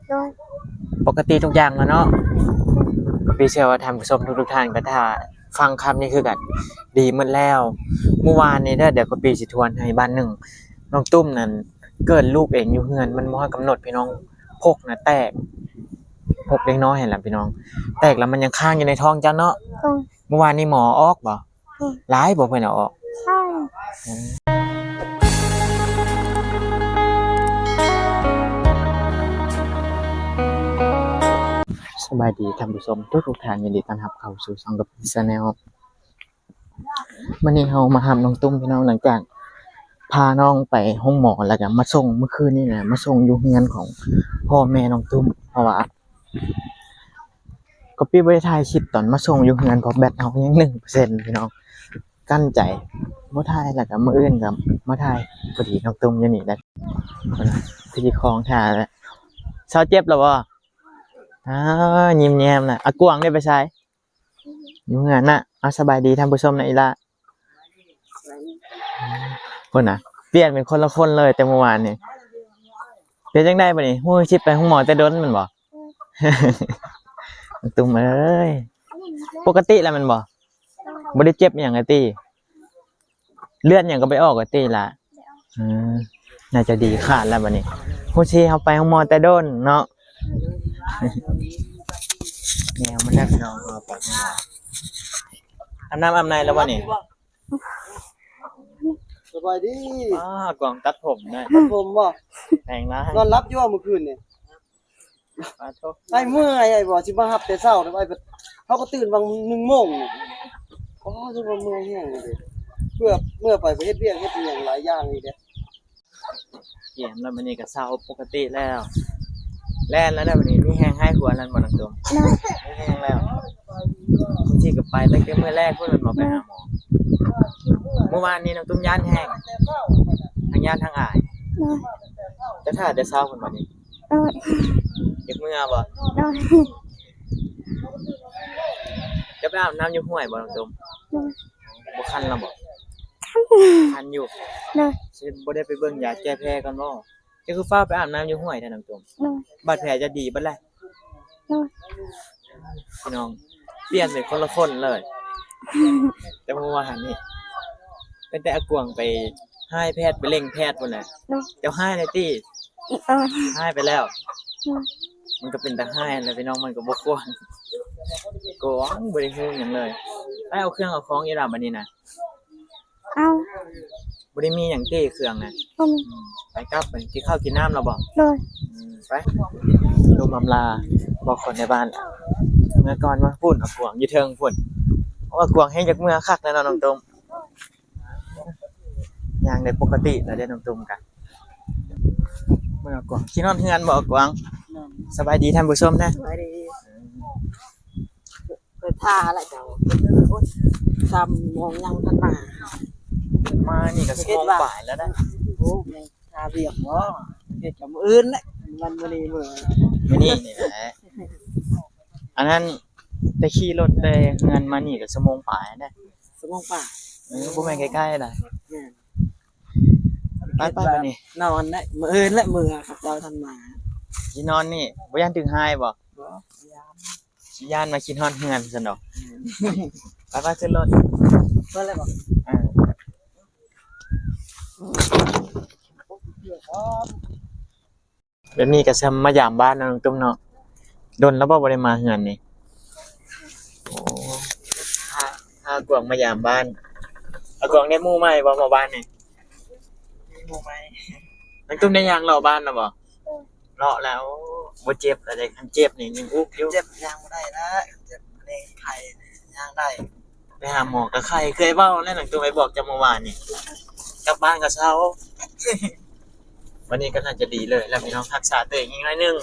ໂດຍ ປົກກະຕິທຸກຢ່າງແລ້ວເນາະ. ກະປີເຊື່ອວ່າທ່ານຜູ້ຊົມທຸກໆທ່ານກໍຖ້າຟັງຄຳນີ້ຄືກັນ ດີໝົດແລ້ວ. ມື້ວານນີ້ເດີ ດຽວກະປີຊິທວນໃຫ້ບາດໜຶ່ງ. ນ້ອງຕຸ້ມນັ້ນເກີດລູກເອງຢູ່ເຮືອນ ມັນບໍ່ຮອດກຳນົດພີ່ນ້ອງ ພົກນະແຕກ ພົກເດັກນ້ອຍຫັ້ນລະພີ່ນ້ອງ ແຕກແລ້ວມັນຍັງຄ້າງຢູ່ໃນທ້ອງເຈົ້າເນາະ. ໂດຍ ມື້ວານນີ້ໝໍເອົາອອກບໍ່? ໂດຍ ຫຼາຍບໍ່ເພິ່ນເອົາອອກ? ຫຼາຍ. ສະບາຍດີທ່ານຜູ້ຊົມທຸກໆທ່ານ ຍິນດີຕ້ອນຮັບເຂົ້າສູ່ຊ່ອງກະປີແຊນແນວ. ມື້ນີ້ເຮົາມາຮັບນ້ອງຕຸ້ມພີ່ນ້ອງ ຫຼັງຈາກພານ້ອງໄປໂຮງໝໍ ແລ້ວກໍມາສົ່ງ ມື້ຄືນນີ້ນະ ມາສົ່ງຢູ່ເຮືອນຂອງພໍ່ແມ່ນ້ອງຕຸ້ມ ເພາະວ່າກະປີບໍ່ໄດ້ຖ່າຍຄລິບຕອນມາສົ່ງຢູ່ເຮືອນ ເພາະແບັດເຮົາຍັງໜຶ່ງເປີເຊັນພີ່ນ້ອງ ກັ້ນໃຈບໍ່ຖ່າຍ ແລ້ວກໍມື້ອື່ນກໍມາຖ່າຍ. ພໍດີນ້ອງຕຸ້ມຢູ່ນີ້ແຫຼະ ເພິ່ນຊິຄອງຖ້າແລ້ວ. ເຊົາເຈັບແລ້ວບໍ່? ອ້າ ຍິ້ມແຍ້ມນະ. ອາກວາງໄດ້ໄປໃສ? ຢູ່ເຮືອນນະ. ເອົາ ສະບາຍດີທ່ານຜູ້ຊົມນະອີ່ຫຼ້າ. ພຸ້ນນະ ປ່ຽນເປັນຄົນລະຄົນເລີຍແຕ່ມື້ວານນີ້. ເປັນຈັ່ງໃດບັດນີ້? ຮູ້ຊິໄປໂຮງໝໍແຕ່ດົນແມ່ນບໍ່? ຕຸ້ມເອີຍ ປົກກະຕິແລ້ວແມ່ນບໍ່? ບໍ່ໄດ້ເຈັບຫຍັງກະຕິ? ເລືອດຫຍັງກໍໄປອອກກະຕິລະ? ເອີ ໜ້າຈະດີຂາດແລ້ວບັດນີ້. ຮູ້ຊິເຮົາໄປໂຮງໝໍແຕ່ດົນເນາະ. ແນວມັນແລ້ວພີ່ນ້ອງ ເຮົາໄປໂຮງໝໍ. ອາບນ້ຳອາບໃນແລ້ວບໍ່ນີ້? ສະບາຍດີ. ອ້າ ກວາງຕັດຜົມນະ. ຕັດຜົມບໍ່? ແພງຫຼາຍ. ນອນຫຼັບຢູ່ບໍ່ມື້ຄືນນີ້? ປາໂທ ອ້າຍເມື່ອຍ ອ້າຍບໍ່ຊິມາຮັບແຕ່ເຊົ້າ ອ້າຍ ເຮົາກໍຕື່ນຫວ່າງໜຶ່ງໂມງນີ້. ໂອ້ ຖືວ່າເມື່ອຍແຮງເດ້ ເພື່ອເມື່ອໄປໄປເຮັດວຽກເຮັດຫຍັງຫຼາຍຢ່າງນີ້ເດ້. ກຽມແລ້ວ ມື້ນີ້ກໍເຊົາປົກກະຕິແລ້ວ ແລ່ນແລ້ວເດ້. ມື້ນີ້ມີແຮງຫາຍກວ່ານັ້ນບໍ່ນ້ອງຕຸ້ມ? ໂດຍ ມີແຮງແລ້ວ. ບາງທີກໍໄປຕັ້ງແຕ່ມື້ແລກພຸ້ນແມ່ນບໍ່ ໄປຫາໝໍ? ມື້ວານນີ້ນ້ອງຕຸ້ມຢ້ານແຮງ ທັງຢ້ານທັງອາຍ. ໂດຍ ເຈົ້າຖ້າແຕ່ເຊົ້າພຸ້ນບໍ່ນີ້? ໂດຍ ຢາກເມືອບໍ່? ໂດຍ ເຈົ້າໄປອາບນ້ຳຢູ່ຫ້ວຍບໍ່ນ້ອງຕຸ້ມ? ໂດຍ ບໍ່ຄັນລະບໍ່? ຄັນ ຄັນຢູ່. ໂດຍ ຊິບໍ່ໄດ້ໄປເບິ່ງຢາແກ້ແພ້ກ່ອນບໍ່? ເຈົ້າຄືຟ້າວໄປອາບນ້ຳຢູ່ຫ້ວຍແທ້ນ້ອງຕຸ້ມ? ໂດຍ ບາດແຜຈະດີເບິດແລ້ວ. ໂດຍ ພີ່ນ້ອງ ປ່ຽນເປັນຄົນລະຄົນເລີຍ. ແຕ່ເມື່ອວານນີ້ ຕັ້ງແຕ່ອາກວງໄປຮ້າຍແພດ ໄປເລັ່ງແພດພຸ້ນນະ. ໂດຍ ເຈົ້າຮ້າຍແລ້ວຕິ? ໂດຍ ຮ້າຍໄປແລ້ວ. ໂດຍ ມັນກໍເປັນຕາຮ້າຍຫັ້ນແຫຼະພີ່ນ້ອງ ມັນກໍບໍ່ຄວນ. ກວງບໍ່ໄດ້ຮູ້ຫຍັງເລີຍ. ໄປເອົາເຄື່ອງເອົາຂອງອີ່ຫຼ້າບັດນີ້ນະ. ເອົາ ບໍ່ໄດ້ມີຫຍັງຕິເຄື່ອງນະ? ບໍ່ມີ. ອືມ ໄປກັບ ໄປກິນເຂົ້າກິນນ້ຳແລ້ວບໍ່? ໂດຍ ອືມ ໄປ ລົມອຳລາບອກຄົນໃນບ້ານ ເມືອກ່ອນ. ມາພຸ້ນ ອາກວງຢູ່ເທິງພຸ້ນ. ໂອ້ ອາກວງແຮງຢາກເມືອຄັກແລ້ວເນາະນ້ອງຕຸ້ມ. ຍ່າງໄດ້ປົກກະຕິແລ້ວເດ້ນ້ອງຕຸ້ມກະ. ເມືອອາກວງ ຄິດຮອດເຮືອນບໍ່ອາກວງ? ສະບາຍດີທ່ານຜູ້ຊົມນະ. ສະບາຍດີ. ໄປທ່າລະເຈົ້າ. ໂອ້ຍ ສາມໂມງຍັງບໍ່ທັນມາ. ມານີ້ກໍຊົ່ວໂມງປາຍແລ້ວນະ. ໂອ້ ແມ່ນທ່າວຽກບໍ່? ເຮັດກັບມື້ອື່ນແຫຼະ ວັນມື້ນີ້ມື້ ມື້ນີ້ນີ້ແຫຼະ. ອັນນັ້ນ ແຕ່ຂີ່ລົດແຕ່ເຮືອນມານີ້ກໍຊົ່ວໂມງປາຍແລ້ວ. ຊົ່ວໂມງປາຍ. ເອີ ບໍ່ແມ່ນໃກ້ໆໃດ. ແມ່ນ. ໄປໆ ບັດນີ້ ນອນແຫຼະ ມື້ອື່ນແຫຼະ ມື້ເຂົາເຈົ້າທັນມາ. ຊິນອນນີ້ ບໍ່ຢ້ານຖືກຮ້າຍບໍ່? ບໍ່ ຢ້ານ. ຢ້ານມາຄິດຮອດເຮືອນຊັ້ນດອກ. ແມ່ນ. ໄປໆ ຂຶ້ນລົດ. ເປີດແລ້ວບໍ່? ເອີ ແບບນີ້ກໍຊ່ຳມາຢາມບ້ານເນາະນ້ອງຕຸ້ມເນາະ. ດົນແລ້ວບໍ່ ບໍ່ໄດ້ມາເຮືອນນີ້? ໂອ້ ພາ ພາອາກວງມາຢາມບ້ານ. ອາກວງໄດ້ໝູ່ໃໝ່ບໍ່ ມາບ້ານນີ້? ມີໝູ່ໃໝ່. ນ້ອງຕຸ້ມໄດ້ຍ່າງເລາະບ້ານແລ້ວບໍ່? ເລາະແລ້ວ. ບໍ່ເຈັບແລ້ວເດ້ ຄັນເຈັບນີ້ຍັງອຸກຢູ່. ເຈັບຍ່າງບໍ່ໄດ້ນະ ເຈັບນີ້ໄຂ້ຍ່າງໄດ້. ໄປຫາໝໍກໍໄຂ້ ເຄີຍເວົ້າແລ້ວ ນ້ອງຕຸ້ມໄປບອກເຈົ້າເມື່ອວານນີ້ ກັບບ້ານກໍເຊົາ. ວັນນີ້ກໍໜ້າຈະດີເລີຍແລ້ວພີ່ນ້ອງ ຮັກສາຕົວເອງອີກໜ້ອຍໜຶ່ງ.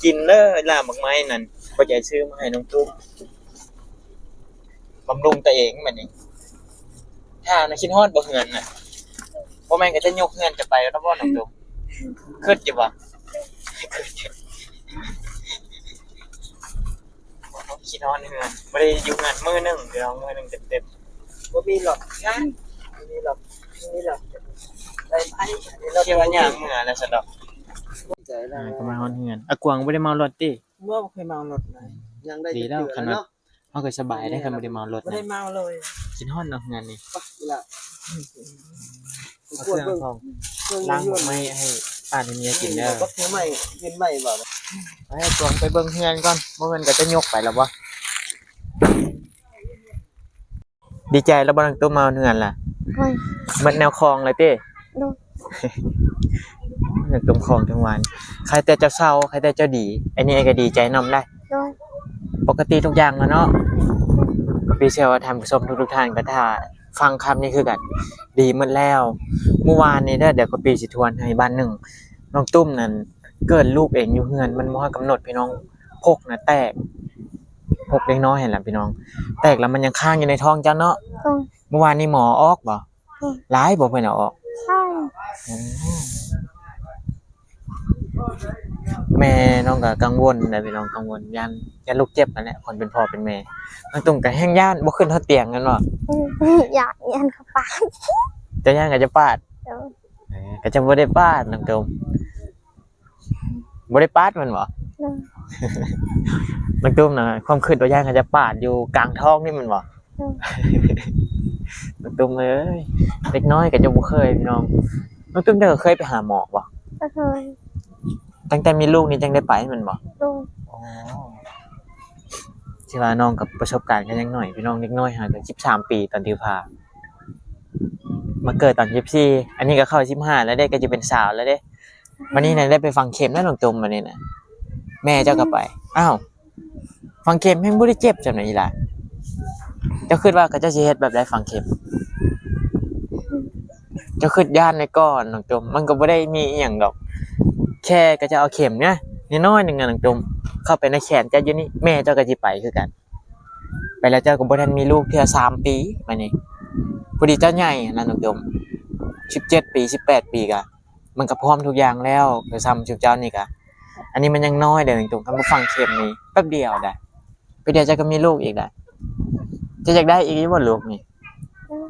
ກິນເດີ ລາບໝາກໄມ້ນັ້ນ ພໍ່ໃຫຍ່ຊື້ມາໃຫ້ນ້ອງຕຸ້ມ ບຳລຸງຕົວເອງບັດນີ້. ຖ້ານະ ຄິດຮອດບໍ່ເຮືອນນະ? ບໍ່ແມ່ນກໍຈະຍົກເຮືອນຈະໄປແລ້ວບໍ່ນ້ອງຕຸ້ມ? ຄຶດຢູ່ບໍ່? ຄຶດຢູ່. ຄິດຮອດເຮືອນ ບໍ່ໄດ້ຢູ່ເຮືອນມື້ໜຶ່ງ ພີ່ນ້ອງ ມື້ໜຶ່ງເຕັມໆ. ບໍ່ມີຫຼອກງານ ບໍ່ມີຫຼອກ ບໍ່ມີຫຼອກໄດ້ໄປ. ຄິດວ່າຍ່າງເມືອແລ້ວຊັ້ນດອກ. ໃຈລະ ອ່າ ກໍມາຮອດເຮືອນ. ອາກວາງບໍ່ໄດ້ເມົາລົດຕິ? ບໍ່ ບໍ່ເຄີຍເມົາລົດເລີຍ. ຍັງໄດ້ ດີແລ້ວ ຈັກເທື່ອ ຄັນວ່າ ເນາະ ເຮົາກໍສະບາຍໄດ້ ເຮົາບໍ່ໄດ້ເມົາລົດ. ບໍ່ໄດ້ເມົາເລີຍ. ຄິດຮອດເນາະເຮືອນນີ້. ໄປລະ ເອົາເຄື່ອງຂອງ ລ້າງໝາກໄມ້ໃຫ້ປ້າໃຫ້ເມຍກິນເດີ. ບັກໜໍ່ໄມ້ກິນໄມ້ບໍ່? ໄປ ອາກວາງໄປເບິ່ງເຮືອນກ່ອນ. ບໍ່ແມ່ນກໍຈະຍົກໄປແລ້ວບໍ່? ດີໃຈແລ້ວບໍ່ ນ້ອງຕຸ້ມ ມາຮອດເຮືອນລະ? ໂດຍ. ໝົດແນວຄອງແລ້ວຕິ? ໂດຍ. ນ້ອງຕຸ້ມຄອງທັງວັນ ໃຄແຕ່ເຈົ້າເຊົາ ໃຄແຕ່ເຈົ້າດີ. ອັນນີ້ອ້າຍກໍດີໃຈນຳໄດ໋. ໂດຍ. ປົກກະຕິທຸກຢ່າງແລ້ວເນາະ. ກໍເຊື່ອວ່າທ່ານຜູ້ຊົມທຸກໆທ່ານກໍຖ້າຟັງຄຳນີ້ຄືກັນ ດີໝົດແລ້ວ. ມື້ວານນີ້ເດີ ດຽວກໍປີຊິທວນໃຫ້ບາດໜຶ່ງ. ນ້ອງຕຸ້ມນັ້ນເກີດລູກເອງຢູ່ເຮືອນ ມັນບໍ່ຮອດກຳນົດພີ່ນ້ອງ. ພົກນະແຕກ ພົກເດັກນ້ອຍຫັ້ນລະພີ່ນ້ອງ ແຕກລະມັນຍັງຄ້າງຢູ່ໃນທ້ອງເຈົ້າເນາະ. ໂດຍ. ມື້ວານນີ້ໝໍເອົາອອກບໍ່? ໂດຍ. ຫຼາຍບໍ່ເພິ່ນເອົາອອກ? ຫຼາຍ. ໂອ້ ແມ່ນ້ອງກໍກັງວົນນະພີ່ນ້ອງ ກັງວົນ ຢ້ານ ຢ້ານລູກເຈັບຫັ້ນແຫຼະ ຄົນເປັນພໍ່ເປັນແມ່. ນ້ອງຕຸ້ມກໍແຮ່ງຢ້ານ ບໍ່ຂຶ້ນຮອດຕຽງແມ່ນບໍ່? ອືມ ຢ້ານ ຢ້ານເຂົາປາດ. ເຈົ້າຢ້ານເຂົາຈະປາດ? ໂດຍ. ເອີ ກໍຈະບໍ່ໄດ້ປາດນ້ອງຕຸ້ມ. ບໍ່ໄດ້ປາດແມ່ນບໍ່? ໂດຍ. ນ້ອງຕຸ້ມນະ ຄວາມຄິດວ່າຢ້ານເຂົາຈະປາດຢູ່ກາງທ້ອງນີ້ແມ່ນບໍ່? ໂດຍ. ນ້ອງຕຸ້ມເອີຍ ເດັກນ້ອຍກໍຈະບໍ່ເຄີຍພີ່ນ້ອງ. ນ້ອງຕຸ້ມເຈົ້າກໍເຄີຍໄປຫາໝໍບໍ່? ກໍເຄີຍ. ຕັ້ງແຕ່ມີລູກນີ້ຈັ່ງໄດ້ໄປແມ່ນບໍ່? ໂດຍ. ອໍ ຊິວ່ານ້ອງກັບປະສົບການກໍຍັງໜ້ອຍພີ່ນ້ອງ ເດັກນ້ອຍຫາກໍສິບສາມປີຕອນຖືພາ ມາເກີດຕອນສິບສີ່ ອັນນີ້ກໍເຂົ້າສິບຫ້າແລ້ວເດ້ ກໍຈະເປັນສາວແລ້ວເດ້. ບັດນີ້ນະໄດ້ໄປຝັງເຂັມແລ້ວນ້ອງຕຸ້ມ ບັດນີ້ນະ ແມ່ເຈົ້າກໍໄປ. ອ້າວ ຝັງເຂັມແຮ່ງບໍ່ໄດ້ເຈັບສ່ຳໃດອີ່ຫຼ້າ. ເຈົ້າຄິດວ່າເຂົາເຈົ້າຊິເຮັດແບບໃດຝັງເຂັມ? ເຈົ້າຄິດຢ້ານໄວ້ກ່ອນນ້ອງຕຸ້ມ ມັນກໍບໍ່ໄດ້ມີອີ່ຫຍັງດອກ ແຄ່ເຂົາເຈົ້າເອົາເຂັມນະ ນ້ອຍໆໜຶ່ງນະນ້ອງຕຸ້ມ ເຂົ້າໄປໃນແຂນເຈົ້າຢູ່ນີ້ ແມ່ເຈົ້າກໍຊິໄປຄືກັນ. ໄປແລ້ວເຈົ້າກໍບໍ່ທັນມີລູກເທື່ອ ສາມປີ ບາດນີ້ ພໍດີເຈົ້າໃຫຍ່ຫັ້ນນະນ້ອງຕຸ້ມ ສິບເຈັດປີ ສິບແປດປີ ກະ ມັນກໍພ້ອມທຸກຢ່າງແລ້ວ ຄືສ່ຳຊຸມເຈົ້ານີ້ກະ ອັນນີ້ມັນຍັງນ້ອຍເດ້ນ້ອງຕຸ້ມ ຄັນບໍ່ຝັງເຂັມນີ້ແປັບດຽວໃດ ແປັບດຽວເຈົ້າກໍມີລູກອີກໃດ. ເຈົ້າຢາກໄດ້ອີກຢູ່ບໍ່ລູກນີ້? ອືມ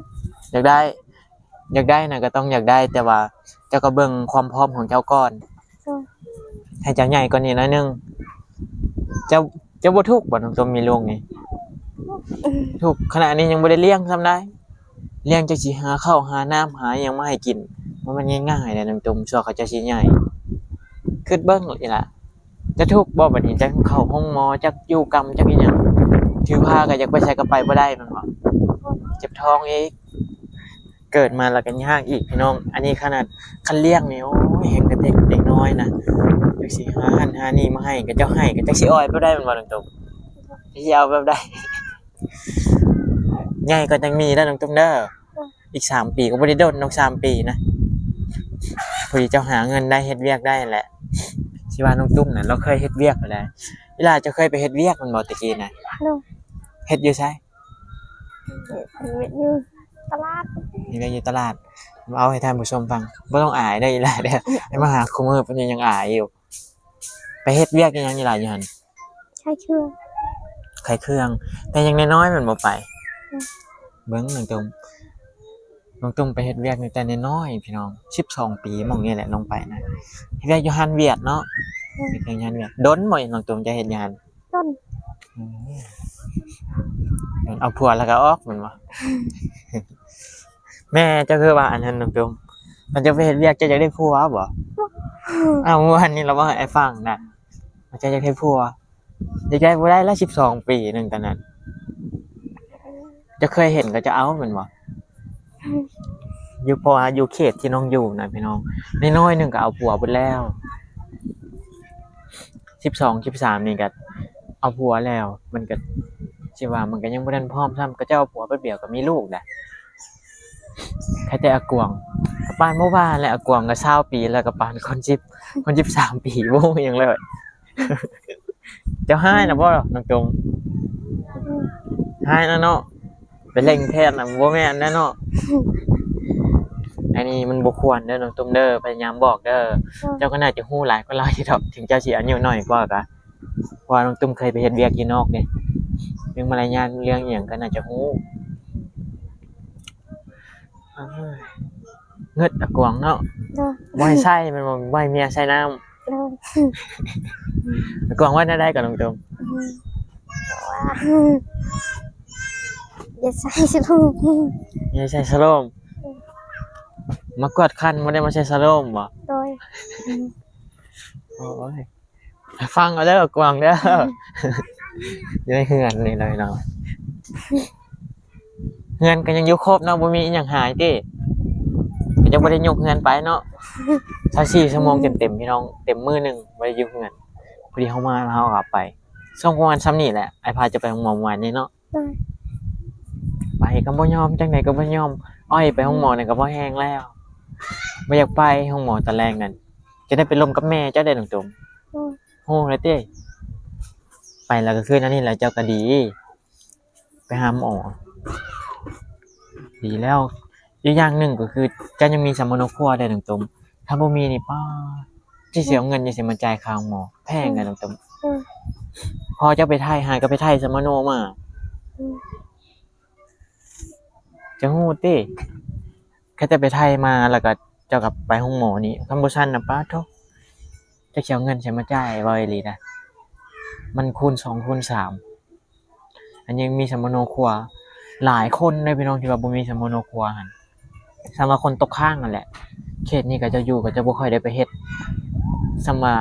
ຢາກໄດ້ ຢາກໄດ້ນະກໍຕ້ອງຢາກໄດ້ ແຕ່ວ່າເຈົ້າກໍເບິ່ງຄວາມພ້ອມຂອງເຈົ້າກ່ອນ. ໂດຍ. ໃຫ້ເຈົ້າໃຫຍ່ກວ່ານີ້ໜ້ອຍໜຶ່ງ ເຈົ້າ ເຈົ້າບໍ່ທຸກບໍ່ນ້ອງຕຸ້ມມີລູກນີ້? ທຸກ. ທຸກ ຂະໜາດນີ້ຍັງບໍ່ໄດ້ລ້ຽງຊ້ຳໃດ ລ້ຽງ ຈັກຊິຫາເຂົ້າຫານ້ຳຫາຫຍັງມາໃຫ້ກິນ ບໍ່ແມ່ນງ່າຍໆເດ້ນ້ອງຕຸ້ມ ຊົ່ວເຂົາເຈົ້າຊິໃຫຍ່. ຄິດເບິ່ງອີ່ຫຼ້າ ຈະທຸກບໍ່ບາດນີ້ ຈັກເຂົ້າໂຮງໝໍ ຈັກຢູ່ກຳ ຈັກອີ່ຫຍັງ ຖືພາກໍຢາກໄປໃສກໍໄປບໍ່ໄດ້ແມ່ນບໍ່? ເຈັບທ້ອງອີກ ເກີດມາແລ້ວກໍຍາກອີກພີ່ນ້ອງ. ອັນນີ້ຂະໜາດຄັນລ້ຽງນີ້ ໂອ້ຍ ແຮງແຕ່ເດັກນ້ອຍນະ ຈັກຊິຫາຫັ້ນຫານີ້ມາໃຫ້ ເຂົາເຈົ້າໃຫ້ກໍຈັກຊິເອົາແບບໃດແມ່ນບໍ່ນ້ອງຕຸ້ມ? ຈັກຊິເອົາແບບໃດ? ໃຫຍ່ກວ່າຈັ່ງມີເດີນ້ອງຕຸ້ມເດີ. ອີກສາມປີກໍບໍ່ໄດ້ດົນດອກ ສາມປີນະ ພໍດີເຈົ້າຫາເງິນໄດ້ ເຮັດວຽກໄດ້ຫັ້ນແຫຼະ. ຊິວ່ານ້ອງຕຸ້ມນະ ລາວເຄີຍເຮັດວຽກແລ້ວ. ອີ່ຫຼ້າເຈົ້າເຄີຍໄປເຮັດວຽກແມ່ນບໍ່ແຕ່ກີ້ນະ? ໂດຍ. ເຮັດຢູ່ໃສ? ເຮັດຢູ່ຕະຫຼາດ. ເຮັດວຽກຢູ່ຕະຫຼາດ. ເວົ້າໃຫ້ທ່ານຜູ້ຊົມຟັງ ບໍ່ຕ້ອງອາຍເດີອີ່ຫຼ້າເດີ ໃຫ້ມາຫາຄູ່ມື້ປານນີ້ຍັງອາຍຢູ່. ໄປເຮັດວຽກອີ່ຫຍັງຢູ່ລະຢູ່ຫັ້ນ? ຂາຍເຄື່ອງ. ຂາຍເຄື່ອງ ແຕ່ຍັງນ້ອຍໆແມ່ນບໍ່ໄປ? ອືມ. ເບິ່ງນ້ອງຕຸ້ມ ນ້ອງຕຸ້ມໄປເຮັດວຽກຕັ້ງແຕ່ນ້ອຍໆ ພີ່ນ້ອງ ສິບສອງປີໝ່ອງນີ້ແຫຼະ ນ້ອງໄປນະ ເຮັດວຽກຢູ່ຮ້ານຫວຽດເນາະ. ອືມ. ເຮັດວຽກຢູ່ຮ້ານຫວຽດ. ດົນບໍ່ນ້ອງຕຸ້ມຈະເຮັດຢູ່ຫັ້ນ? ດົນ. ອືມ. ເອົາຜົວແລ້ວກໍອອກແມ່ນບໍ່? ແມ່ເຈົ້າຄືວ່າອັນນັ້ນນ້ອງຕຸ້ມ ຄັນເຈົ້າໄປເຮັດວຽກເຈົ້າຢາກໄດ້ຜົວບໍ່? ເອົາ ມື້ວານນີ້ລາວເວົ້າໃຫ້ອ້າຍຟັງນະ ວ່າເຈົ້າຢາກໄດ້ຜົວ ຢາກໄດ້ບໍ່ໄດ້ລະ ສິບສອງປີໜຶ່ງຕອນນັ້ນ ເຈົ້າເຄີຍເຫັນເຂົາເຈົ້າເອົາແມ່ນບໍ່? ຢູ່ ເພາະວ່າຢູ່ເຂດທີ່ນ້ອງຢູ່ນະພີ່ນ້ອງ ນ້ອຍໆໜຶ່ງກໍເອົາຜົວເບິດແລ້ວ. ສິບສອງ ສິບສາມນີ້ກໍເອົາຜົວແລ້ວ ມັນກໍ ຊິວ່າມັນກໍຍັງບໍ່ທັນພ້ອມຊ້ຳ ເຂົາເຈົ້າເອົາຜົວແປັບດຽວກໍມີລູກແລ້ວ. ໃຄແຕ່ອາກວາງ ປານບໍ່ວ່າແຫຼະ ອາກວາງກໍຊາວປີແລ້ວ ກໍປານຄົນສິບ ຄົນສິບສາມປີ ບໍ່ຮູ້ຫຍັງເລີຍ. ເຈົ້າຮ້າຍນະບໍ່ນ້ອງຕົງ? ຮ້າຍນະເນາະ ໄປເລັ່ງແທນນະ ບໍ່ແມ່ນນະເນາະ. ອັນນີ້ມັນບໍ່ຄວນເດີນ້ອງຕຸ້ມເດີ ພະຍາຍາມບອກເດີ. ເຈົ້າກໍໜ້າຈະຮູ້ຫຼາຍກວ່າລາວຢູ່ດອກ ເຖິງເຈົ້າຊິອາຍຸນ້ອຍກວ່າກະ ເພາະວ່ານ້ອງຕຸ້ມເຄີຍໄປເຮັດວຽກຢູ່ນອກເດ້ ເລື່ອງມາລະຍາດ ເລື່ອງອີ່ຫຍັງກໍໜ້າຈະຮູ້. ເງິດອາກວາງເນາະ ບໍ່ໃຫ້ໃຊ້ແມ່ນບໍ່? ບໍ່ໃຫ້ເມຍໃສ່ນ້ຳ. ອາກວາງວ່າແນວໃດກໍນ້ອງຕຸ່ມ? ອືມ ວ່າ ຢ່າໃສ່ສະໂລມ ຢ່າໃສ່ສະໂລມ ອືມ ມາກວດຄັນ ບໍ່ໄດ້ມາໃສ່ສະໂລມບໍ? ໂດຍ ອືມ ໂອ້ຍ ຟັງເອົາເດີອາກວາງເດີ ອືມ ຢູ່ໃນເຮືອນນີ້ເລີຍເນາະ. ເຮືອນກໍຍັງຢູ່ຄົບເນາະ ບໍ່ມີອີ່ຫຍັງຫາຍຕິ ກໍຍັງບໍ່ໄດ້ຍົກເຮືອນໄປເນາະ. ຊາວສີ່ຊົ່ວໂມງເຕັມໆ ພີ່ນ້ອງ ເຕັມມື້ໜຶ່ງບໍ່ໄດ້ຢູ່ເຮືອນ. ພໍດີເຮົາມາ ເຮົາກໍໄປ ຊ່ວງປະມານຊ່ຳນີ້ແຫຼະ. ອ້າຍພາເຈົ້າໄປໂຮງໝໍມື້ວານນີ້ເນາະ. ໂດຍ ໄປກໍບໍ່ຍອມ ຈັ່ງໃດກໍບໍ່ຍອມ ອ້ອຍໄປໂຮງໝໍນີ້ກໍພໍແຮງແລ້ວ ບໍ່ຢາກໄປໂຮງໝໍຕອນແລງນັ້ນ ຈະໄດ້ໄປລົມກັບແມ່ເຈົ້າເດ້ນ້ອງຕຸ່ມ. ໂດຍ ຮູ້ແລ້ວຕິ ໄປແລ້ວກໍຄືອັນນີ້ແຫຼະ ເຈົ້າກໍດີ ໄປຫາໝໍ ດີແລ້ວ. ອີກຢ່າງໜຶ່ງກໍຄືເຈົ້າຍັງມີສຳມະໂນຄົວເດ້ນ້ອງຕຸ່ມ ຖ້າບໍ່ມີນີ້ ປ້າ ຊິເສຍເງິນຈັ່ງຊີ້ມາຈ່າຍຄ່າໂຮງໝໍ ແພງເດ້ນ້ອງຕຸ່ມ. ອືມ ພໍເຈົ້າໄປໄທຫາກໍໄປໄທສຳມະໂນມາ. ອືມ ເຈົ້າຮູ້ຕິ ຄັນເຈົ້າໄປໄທມາ ແລ້ວກໍເຈົ້າກໍໄປໂຮງໝໍນີ້ ຄັນບໍ່ຊັ້ນນະ ປາດໂທ້ ຈັກຊິເອົາເງິນໃສມາຈ່າຍ. ເວົ້າອີ່ຫຼີນະ ມັນຄູນສອງຄູນສາມ ອັນຍັງມີສຳມະໂນຄົວ ຫຼາຍຄົນເດ້ພີ່ນ້ອງ ທີ່ວ່າບໍ່ມີສຳມະໂນຄົວຫັ້ນ ສ່ຳວ່າຄົນຕົກຄ້າງຫັ້ນແຫຼະ. ເຂດນີ້ເຂົາເຈົ້າຢູ່ ເຂົາເຈົ້າບໍ່ຄ່ອຍໄດ້ໄປເຮັດ ສ່ຳວ່າ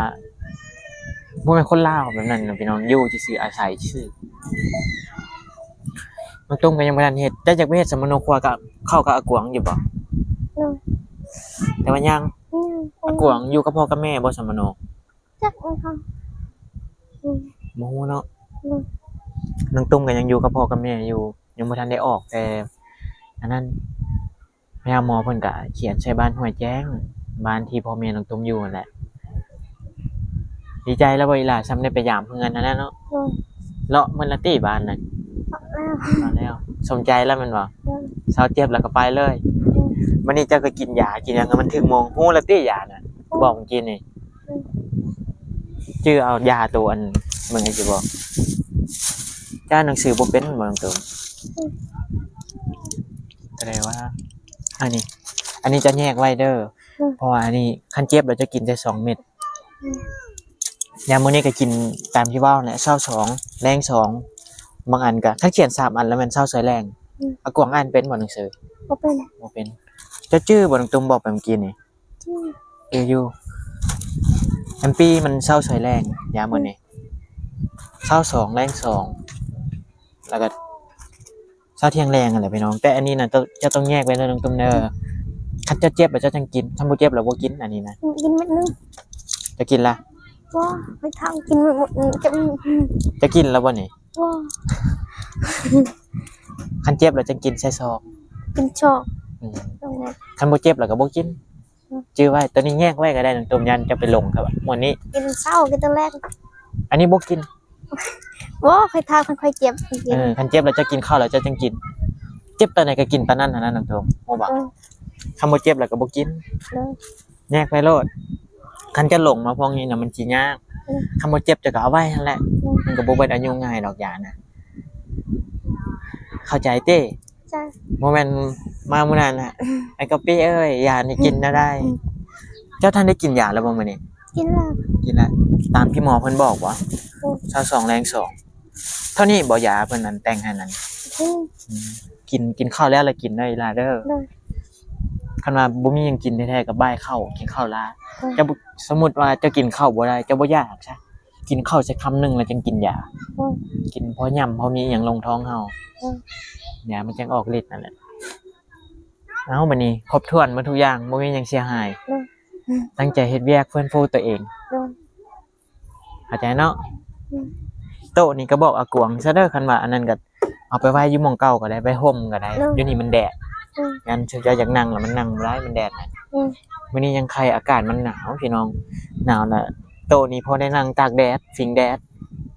ບໍ່ແມ່ນຄົນລາວແບບນັ້ນນະພີ່ນ້ອງ ຢູ່ຊື່ໆ ອາໄສຊື່ໆ. ນ້ອງຕຸ້ມກໍຍັງບໍ່ທັນເຮັດ ເຈົ້າຢາກໄປເຮັດສຳມະໂນຄົວກັບ ເຂົ້າກັບອາກວາງຢູ່ບໍ່? ໂດຍ ແຕ່ວ່າຍັງ ອາກວາງຢູ່ກັບພໍ່ກັບແມ່ບໍ່ສຳມະໂນ? ຈັກນຳເຂົາ ອືມ ບໍ່ຮູ້ເນາະ. ໂດຍ ນ້ອງຕຸ້ມກໍຍັງຢູ່ກັບພໍ່ກັບແມ່ຢູ່ ຍັງບໍ່ທັນໄດ້ອອກ ແຕ່ອັນນັ້ນ ຍາມໝໍເພິ່ນກະຂຽນໃສ່ບ້ານຫ້ວຍແຈ້ງ ບ້ານທີ່ພໍ່ແມ່ນ້ອງຕຸ້ມຢູ່ຫັ້ນແຫຼະ. ດີໃຈແລ້ວບໍ່ອີ່ຫຼ້າ ຊ່ຳໄດ້ໄປຢາມເຮືອນຫັ້ນນະເນາະ? ໂດຍ ເລາະໝົດລະຕິບ້ານນັ້ນ? ເລາະແລ້ວ ເລາະແລ້ວ. ສົມໃຈແລ້ວແມ່ນບໍ່? ໂດຍ ເຊົາເຈັບແລ້ວກໍໄປເລີຍ. ໂດຍ ມື້ນີ້ເຈົ້າກໍກິນຢາ ກິນຫຍັງໃຫ້ມັນຖືກໂມງ ຮູ້ລະຕິຢານະ? ໂດຍ ບອກມື້ກີ້ນີ້. ໂດຍ ຈື່ເອົາຢາໂຕອັນ ເບິ່ງໃຫ້ຊິບອກ. ເຈົ້າອ່ານໜັງສືບໍ່ເປັນບໍ່ ນ້ອງຕຸ້ມ? ໂດຍ ແສດງວ່າ ອັນນີ້ ອັນນີ້ຈະແຍກໄວ້ເດີ ອືມ ເພາະວ່າອັນນີ້ຄັນເຈັບແລ້ວຈະກິນແຕ່ສອງເມັດ. ອືມ ຍາມມື້ນີ້ກໍກິນຕາມທີ່ເວົ້າແຫຼະ ເຊົ້າສອງ ແລງສອງ ບາງອັນກໍ ຄັນຂຽນສາມອັນແລ້ວແມ່ນເຊົ້າສວຍແລງ. ອືມ ອາກວາງອ່ານເປັນບໍ່ໜັງສື? ບໍ່ເປັນ ບໍ່ເປັນ. ເຈົ້າຈື່ບໍ່ ນ້ອງຕຸ້ມບອກໄປເມື່ອກີ້ນີ້? ຈື່ ຈື່ຢູ່. ແອມປີມັນເຊົ້າສວຍແລງ ຍາມມື້ນີ້ ອືມ ເຊົ້າສອງ ແລງສອງ ແລ້ວກໍ ເຊົ້າທ່ຽງແລງຫັ້ນແຫຼະພີ່ນ້ອງ. ແຕ່ອັນນີ້ນະ ເຈົ້າ ເຈົ້າຕ້ອງແຍກໄວ້ເດີນ້ອງຕຸ້ມເດີ. ອືມ ຄັນເຈົ້າເຈັບແລ້ວເຈົ້າຈັ່ງກິນ ຄັນບໍ່ເຈັບແລ້ວບໍ່ກິນ ອັນນີ້ນະ. ອືມ ກິນເມັດໜຶ່ງ. ເຈົ້າກິນລະ? ບໍ່ ໄປທາງກິນໝົດ ອືມ ຈະ ອືມ ເຈົ້າກິນແລ້ວບໍ່ນີ້? ບໍ່ ຄັນເຈັບແລ້ວຈັ່ງກິນໃສ່ຊອກ ກິນຊອກ. ອືມ ຈັ່ງນັ້ນ ຄັນບໍ່ເຈັບແລ້ວກໍບໍ່ກິນ. ອືມ ຈື່ໄວ້ ໂຕນີ້ແຍກໄວ້ກໍໄດ້ນ້ອງຕຸ້ມ ຢ້ານເຈົ້າໄປຫຼົງກັບໝູ່ນີ້. ກິນເຊົ້າ ກິນຕອນແລງ ອັນນີ້ບໍ່ກິນ. ບໍ່ ຂ້ອຍຖ້າຄັນຂ້ອຍເຈັບ ເອີ ຄັນເຈັບແລ້ວເຈົ້າກິນເຂົ້າແລ້ວເຈົ້າຈັ່ງກິນ ເຈັບຕອນໃດກໍກິນຕອນນັ້ນຫັ້ນນະນ້ອງຕຸ້ມ ຮູ້ບໍ່? ເອີ ຄັນບໍ່ເຈັບແລ້ວກໍບໍ່ກິນ. ໂດຍ ແຍກໄວ້ໂລດ ຄັນເຈົ້າຫຼົງມາພວກນີ້ນະມັນຊິຍາກ. ໂດຍ ຄັນບໍ່ເຈັບເຈົ້າກໍເອົາໄວ້ຫັ້ນແຫຼະ. ໂດຍ ມັນກໍບໍ່ເບິດອາຍຸງ່າຍດອກຢານະ ເຂົ້າໃຈຕິ? ຈ້າ ບໍ່ແມ່ນມາມື້ນັ້ນນະ ອືມ ໄອ້ກະປິເອີຍ ຢານີ້ກິນແນວໃດ? ອືມ ເຈົ້າທັນໄດ້ກິນຢາແລ້ວບໍ່ມື້ນີ້? ກິນແລ້ວ ກິນແລ້ວ. ຕາມທີ່ໝໍເພິ່ນບອກບໍ່? ໂດຍ ເຊົ້າສອງ ແລງສອງ ເທົ່ານີ້ບໍ່ ຢາເພິ່ນນັ້ນແຕ່ງໃຫ້ນັ້ນ? ອືມ ອືມ ກິນ ກິນເຂົ້າແລ້ວລະກິນເດີອີ່ຫຼ້າເດີ. ໂດຍ ຄັນວ່າບໍ່ມີຫຍັງກິນແທ້ໆກໍບາຍເຂົ້າ ກິນເຂົ້າຫຼາຍ. ໂດຍ ເຈົ້າ ສົມມຸດວ່າເຈົ້າກິນເຂົ້າບໍ່ໄດ້ ເຈົ້າບໍ່ຢາກຊະ ກິນເຂົ້າຈັກຄຳໜຶ່ງແລ້ວຈັ່ງກິນຢາ. ໂດຍ ກິນພໍຫຍ້ຳ ພໍມີຫຍັງລົງທ້ອງເຮົາ. ໂດຍ ຢາມັນຈັ່ງອອກລິດນັ້ນແຫຼະ. ເອົ້າ ບັດນີ້ຄົບຖ້ວນໝົດທຸກຢ່າງ ບໍ່ມີຫຍັງເສຍຫາຍ. ໂດຍ ຕັ້ງໃຈເຮັດວຽກເຟື້ນຟູຕົວເອງ. ໂດຍ ເຂົ້າໃຈເນາະ. ອືມ ໂຕະນີ້ກໍບອກອາກວງຊະເດີ ຄັນວ່າອັນນັ້ນກໍເອົາໄປໄວ້ຢູ່ໝ່ອງເກົ່າກໍໄດ້ ໄວ້ຮົ່ມກໍໄດ້. ໂດຍ ຢູ່ນີ້ມັນແດດ. ໂດຍ ຢ້ານເຈົ້າຢາກນັ່ງແລ້ວມັນນັ່ງບໍ່ໄດ້ ມັນແດດ. ໂດຍ ມື້ນີ້ຍັງໄຄ ອາກາດມັນໜາວພີ່ນ້ອງ ໜາວລະ ໂຕະນີ້ພໍໄດ້ນັ່ງຕາກແດດ ພິງແດດ.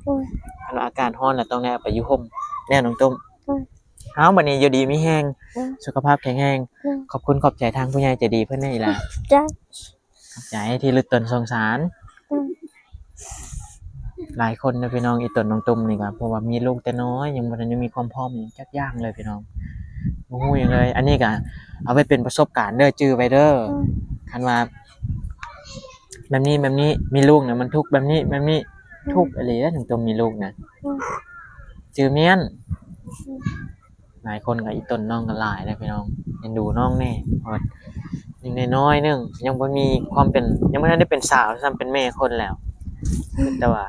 ໂດຍ ຄັນວ່າອາກາດຮ້ອນລະຕ້ອງໄດ້ເອົາໄປຢູ່ຮົ່ມແນ່ນ້ອງຕຸ້ມ. ໂດຍ ເອົາ ບັດນີ້ຢູ່ດີມີແຮງ. ໂດຍ ສຸຂະພາບແຂງແຮງ. ໂດຍ ຂອບຄຸນຂອບໃຈທາງຜູ້ໃຫຍ່ໃຈດີເພິ່ນນີ້ລະ. ຈ້າ ຂອບໃຈທີ່ລຶກຕົນສົງສານ. ໂດຍ ຫຼາຍຄົນເນາະພີ່ນ້ອງ ອີ່ຕົນນ້ອງຕຸ້ມນີ້ກໍ ເພາະວ່າມີລູກແຕ່ນ້ອຍ ຍັງບໍ່ທັນໄດ້ມີຄວາມພ້ອມຫຍັງຈັກຢ່າງເລີຍພີ່ນ້ອງ ບໍ່ຮູ້ຫຍັງເລີຍ. ອັນນີ້ກໍເອົາໄວ້ເປັນປະສົບການເດີ ຈື່ໄວ້ເດີ. ໂດຍ ຄັນວ່າ ແບບນີ້ ແບບນີ້ ມີລູກນະ ມັນທຸກແບບນີ້ ແບບນີ້ ທຸກອີ່ຫຼີເດ້ ນ້ອງຕຸ້ມມີລູກນະ ຈື່ແມ່ນ. ຫຼາຍຄົນກໍອີ່ຕົນນ້ອງກໍຫຼາຍເດ້ພີ່ນ້ອງ ເອັນດູນ້ອງແດ່ ເພາະວ່າຍັງນ້ອຍໆໜຶ່ງ ຍັງບໍ່ມີຄວາມເປັນ ຍັງບໍ່ທັນໄດ້ເປັນສາວຊ້ຳ ເປັນແມ່ຄົນແລ້ວ. ແຕ່ວ່າ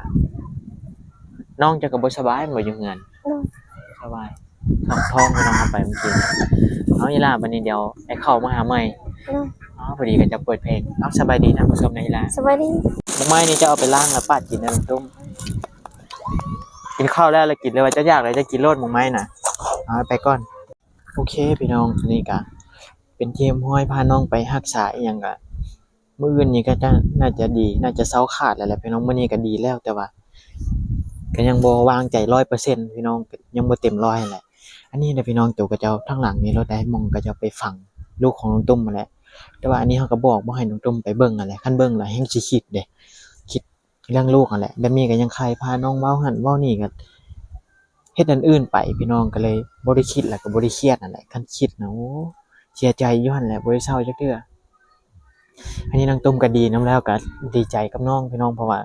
ນ້ອງເຈົ້າກໍບໍ່ສະບາຍແມ່ນບໍ່ ຢູ່ເຮືອນ? ສະບາຍ ທ້ອງພີ່ນ້ອງ ເຮົາໄປມື້ກີ້. ເອົາ ອີ່ຫຼ້າ ບັດນີ້ດຽວອ້າຍເຂົ້າມາຫາໃໝ່. ອໍ ພໍດີເຂົາເຈົ້າເປີດເພງ. ເອົາ ສະບາຍດີທ່ານຜູ້ຊົມນະ ອີ່ຫຼ້າ. ສະບາຍດີ. ໝາກໄມ້ນີ້ເຈົ້າເອົາໄປລ້າງແລ້ວປາດກິນເດີນ້ອງຕຸ້ມ. ກິນເຂົ້າແລ້ວລະກິນເລີຍ ວ່າເຈົ້າຢາກແລ້ວເຈົ້າກິນໂລດໝາກໄມ້ນະ. ເອົາໄປກ່ອນ. ໂອເຄພີ່ນ້ອງ ອັນນີ້ກະເປັນທີ່ຮຽບຮ້ອຍ ພານ້ອງໄປຮັກສາອີ່ຫຍັງກະ ມື້ອື່ນນີ້ກໍຈະ ໜ້າຈະດີ ໜ້າຈະເຊົາຂາດແລ້ວແຫຼະພີ່ນ້ອງ. ມື້ນີ້ກໍດີແລ້ວ ແຕ່ວ່າກໍຍັງບໍ່ວາງໃຈຮ້ອຍເປີເຊັນພີ່ນ້ອງ ກໍຍັງບໍ່ເຕັມຮ້ອຍຫັ້ນແຫຼະ. ອັນນີ້ນະພີ່ນ້ອງ ໂຕເຂົາເຈົ້າທາງຫຼັງນີ້ ລົດໄດ້ໝ່ອງເຂົາເຈົ້າໄປຝັງລູກຂອງນ້ອງຕຸ້ມຫັ້ນແຫຼະ. ແຕ່ວ່າອັນນີ້ເຮົາກໍບອກບໍ່ໃຫ້ນ້ອງຕຸ້ມໄປເບິ່ງຫັ້ນແຫຼະ ຄັນເບິ່ງແລ້ວແຮ່ງຊິຄິດເດ້ ຄິດເລື່ອງລູກຫັ້ນແຫຼະ. ແບບນີ້ກໍຍັງໄຄພານ້ອງເວົ້າຫັ້ນເວົ້ານີ້ ກໍເຮັດອັນອື່ນໄປພີ່ນ້ອງ ກໍເລີຍບໍ່ໄດ້ຄິດ ແລ້ວກໍບໍ່ໄດ້ຄຽດຫັ້ນແຫຼະ. ຄັນຄິດນະ ໂອ້ ເສຍໃຈຢູ່ຫັ້ນແຫຼະ ບໍ່ໄດ້ເຊົາຈັກເທື່ອ. ອັນນີ້ນ້ອງຕຸ້ມກໍດີນຳແລ້ວ ກໍດີໃຈກັບນ້ອງພີ່ນ້ອງ ເພາະວ່າ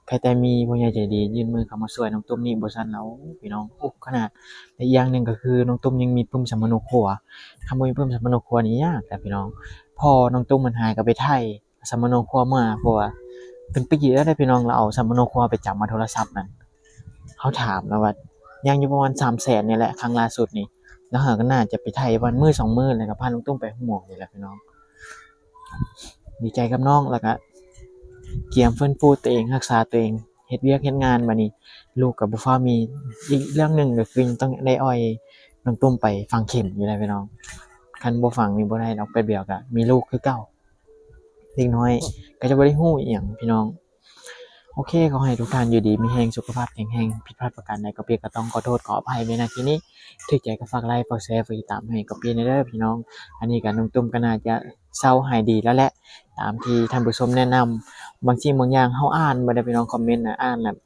ໃຄແຕ່ມີຜູ້ໃຫຍ່ໃຈດີຍື່ນມືເຂົ້າມາຊ່ວຍນ້ອງຕຸ້ມນີ້ ບໍ່ຊັ້ນລະ ໂອ້ ພີ່ນ້ອງ ອຸກຂະໜາດ. ແລະອີກຢ່າງໜຶ່ງກໍຄືນ້ອງຕຸ້ມຍັງມີປຶ້ມສຳມະໂນຄົວ ຄັນບໍ່ມີປຶ້ມສຳມະໂນຄົວນີ້ຍາກແຫຼະພີ່ນ້ອງ. ພໍ່ນ້ອງຕຸ້ມມັນຫາຍກໍໄປໄຖ່ສຳມະໂນຄົວມາ ເພາະວ່າເປັນປີແລ້ວເດ້ພີ່ນ້ອງ ລາວເອົາສຳມະໂນຄົວໄປຈຳເອົາໂທລະສັບນັ້ນ. ເຮົາຖາມລາວວ່າຍັງຢູ່ປະມານສາມແສນນີ້ແຫຼະ ຄັ້ງລ່າສຸດນີ້ ລາວຫາກໍໜ້າຈະໄປໄຖ່ປະມານມື້ສອງມື້ ແລ້ວກໍພານ້ອງຕຸ້ມໄປໂຮງໝໍນີ້ແຫຼະພີ່ນ້ອງ. ດີໃຈກັບນ້ອງ ແລ້ວກະກຽມຟື້ນຟູຕົວເອງ ຮັກສາຕົວເອງ ເຮັດວຽກເຮັດງານ. ບາດນີ້ລູກກໍບໍ່ຟ້າວມີ. ອີກເລື່ອງໜຶ່ງກໍຄືຍັງຕ້ອງໄດ້ອ່ອຍນ້ອງຕຸ້ມໄປຝັງເຂັມຢູ່ໃດ໋ພີ່ນ້ອງ. ຄັນບໍ່ຝັງນີ້ບໍ່ໄດ້ດອກ ແປັບດຽວກໍມີລູກຄືເກົ່າ. ເດັກນ້ອຍກໍຈະບໍ່ໄດ້ຮູ້ອີ່ຫຍັງພີ່ນ້ອງ. ໂອເຄ ຂໍໃຫ້ທຸກທ່ານຢູ່ດີມີແຮງ ສຸຂະພາບແຂງແຮງ. ຜິດພາດປະການໃດກໍເປີກໍຕ້ອງຂໍໂທດຂໍອະໄພໄວ້ ນະທີ່ນີ້. ຖືກໃຈກໍຝາກໄລ ຝາກແຊ ຝາກຕິດຕາມໃຫ້ກໍເປີແດ່ເດີພີ່ນ້ອງ. ອັນນີ້ກໍນ້ອງຕຸ້ມກໍໜ້າຈະເຊົາຫາຍດີແລ້ວແຫຼະ ຕາມທີ່ທ່ານຜູ້ຊົມແນະນຳ. ບາງສິ່ງບາງຢ່າງເຮົາອ່ານເບິ່ງເດີພີ່ນ້ອງ ຄອມເມັນນະ ອ່ານແລ້ວ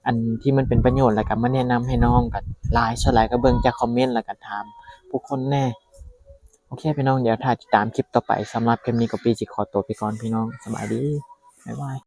ອັນທີ່ມັນເປັນປະໂຫຍດ ແລ້ວກໍມາແນະນຳໃຫ້ນ້ອງກໍຫຼາຍ. ສ່ວນຫຼາຍກໍເບິ່ງຈາກຄອມເມັນ ແລ້ວກໍຖາມຜູ້ຄົນແດ່. ໂອເຄພີ່ນ້ອງ ດຽວຖ້າຕິດຕາມຄລິບຕໍ່ໄປ. ສຳລັບຄລິບນີ້ກໍປີຊິຂໍຕົວໄປກ່ອນພີ່ນ້ອງ. ສະບາຍດີ ບາຍບາຍ.